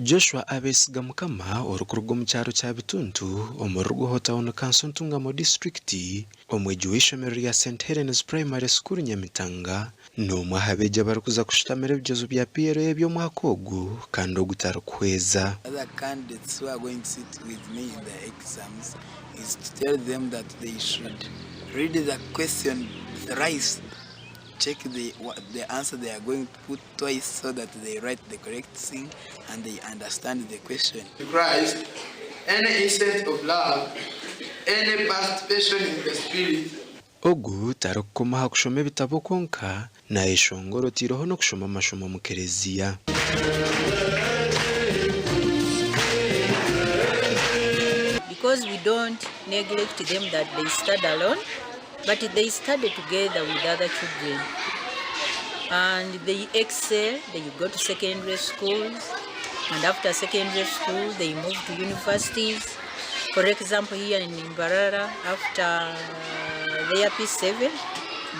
Joshua Abesiga Mukama orikuruga omu kyaro kya Bituntu omuri Rwoho Town Council Ntungamo Disiturikiti, omwegi w'eishomero rya St Helens Primary School Nyamitanga, n'omwe aha beegi abarikuza kushutamira ebigyezo bya PLE eby'omwaka ogu kandi ogutarikuhweza. Other candidates who are going to sit with me in the exams is to tell them that they should read the question thrice, check the, the answer they are going to put twice so that they write the correct thing and they understand the question. Christ, any incense of love, any participation in the Spirit. Ogu tarikukoma aha kushoma ebitabo kwonka, naayeshongora otaireho n'okushoma amashomo omu kereziya. Because we don't neglect them that they study alone but they study together with other children and they excel, they go to secondary schools and after secondary school they move to universities. For example here in Mbarara after their P7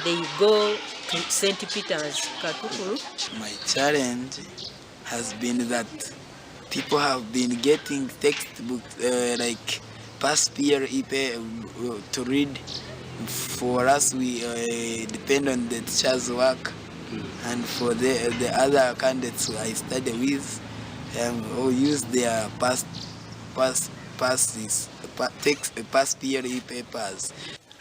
they go to St Peter's Katukuru. My challenge has been that people have been getting textbooks like past PLE to read for us we depend on the teacher's work and for the, the other candidates I study with um, who use their past past passes text past PLE papers.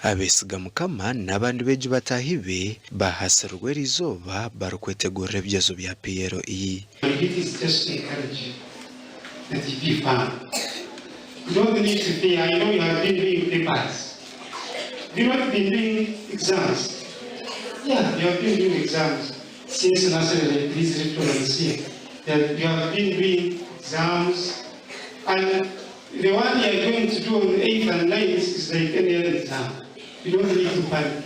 Abeesiga Mukama n'abandi beegi bataahi be baahasirwe eriizooba barikwetegurira ebigyezo bya PLE. My duty is just to encourage you that you be firm. You don't need to fear, I know you have been doing papers. Have you not been doing exams? Yeah, you have been doing exams since nursery like these little ones here. That you have been doing exams and the one you are going to do on 8th and 9th is like any other exam. You don't need to panic.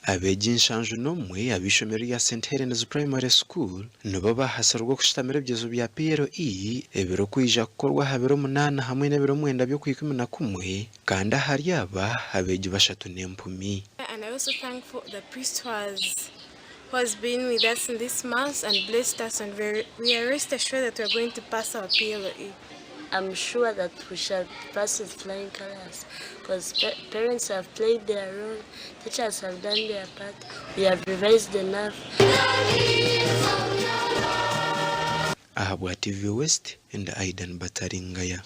Abeegi nshanju n'omwe ab'eishomero rya St Helens Primary School nibo baahasirwe okushutamira ebigyezo bya PLE ebirikwija kukorwa aha biro munaana hamwe n'ebiro mwenda by'Okwikumi-na-kumwe kandi ahari aba, abeegi bashatu n'empumi. And I also thank for the priest who has who has been with us in this mass and blessed us and very, we are rest assured that we are going to pass our PLE. I'm sure that we shall pass with flying colors because parents have played their role, teachers have done their part, we have revised enough. Ahabwa TV West, ndi Aidan Bataringaya.